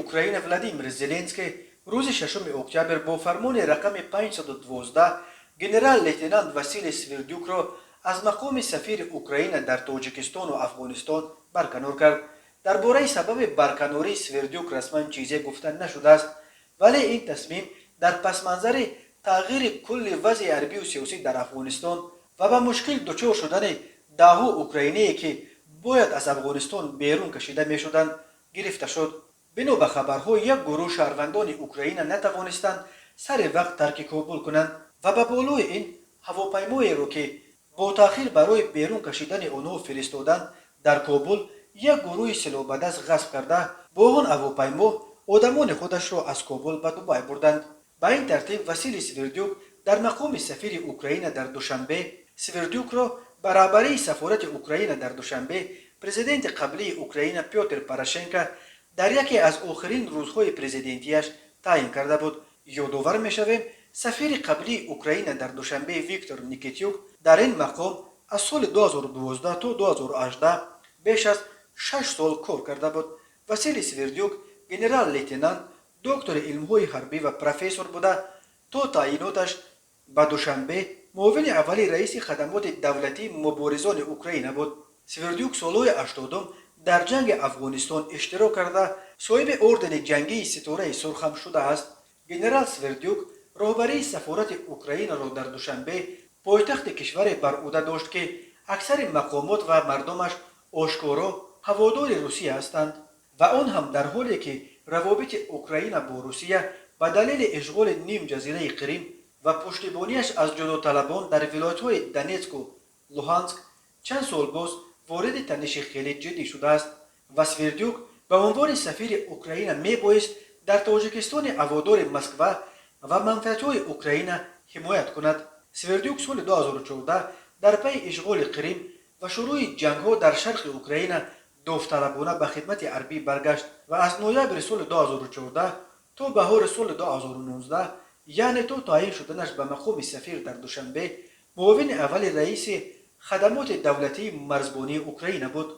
Украина Владимир Зеленский рӯзи 6 октябр бо фармони рақами 512 генерал-лейтенант Василий Свердюкро аз мақоми сафири Украина дар Тоҷикистону Афғонистон барканор кард. Дар бораи сабаби барканории Свердюк расман чизе гуфта нашудааст, вале ин тасмим дар пасманзари тағйири кулли вазъи ҳарбию сиёсӣ дар Афғонистон ва ба мушкил дучор шудани даҳҳо украиние, ки бояд аз Афғонистон берун кашида мешуданд, гирифта шуд. Бино ба хабарҳо, як гурӯҳ шаҳрвандони Украина натавонистанд сари вақт тарки Кобул кунанд ва ба болои ин ҳавопаймоеро, ки бо таъхир барои берун кашидани онҳо фиристоданд, дар Кобул як гурӯҳи силоҳбадаст ғасб карда, бо он ҳавопаймо одамони худашро аз Кобул ба Дубай бурданд. Ба ин тартиб, Василий Свердюк дар мақоми сафири Украина дар Душанбе. Свердюкро ба раҳбарии сафорати Украина дар Душанбе президенти қаблии Украина Пётр Порошенко дар яке аз охирин рӯзҳои президентияш таъин карда буд. Ёдовар мешавем, сафири қаблии Украина дар Душанбе Виктор Никитюк дар ин мақом аз соли 2012 то 2018 беш аз 6 сол кор карда буд. Василий Свердюк генерал-лейтенант, доктори илмҳои ҳарбӣ ва профессор буда, то таъйиноташ ба Душанбе муовини аввали раиси хадамоти давлатии муборизони Украина буд. Свердюк солҳои 80-ум дар ҷанги Афғонистон иштирок карда, соҳиби ордени ҷангии Ситораи Сурх ҳам шудааст. Генерал Свердюк роҳбарии сафорати Украинаро дар Душанбе, пойтахти кишваре, бар ӯҳда дошт, ки аксари мақомот ва мардумаш ошкоро ҳаводори Русия ҳастанд, ва он ҳам дар ҳоле ки равобити Украина бо Русия ба далели ишғоли нимҷазираи Қирим ва пуштибонияш аз ҷудоталабон дар вилоятҳои Донецку Луҳанск чанд сол боз вориди таниши хеле ҷиддӣ шудааст. Ва Свердюк ба унвони сафири Украина мебоист дар Тоҷикистони ҳаводори Москва ва манфиатҳои Украина ҳимоят кунад. Свердюк соли 2014 дар пайи ишғоли Қирим ва шурӯи ҷангҳо дар шарқи Украина довталабона ба хидмати ҳарбӣ баргашт ва аз ноябри соли 2014 то баҳори соли 2019, яъне то таъин шуданаш ба мақоми сафир дар Душанбе, муовини аввали раиси хадамоти давлатии марзбонии Украина буд.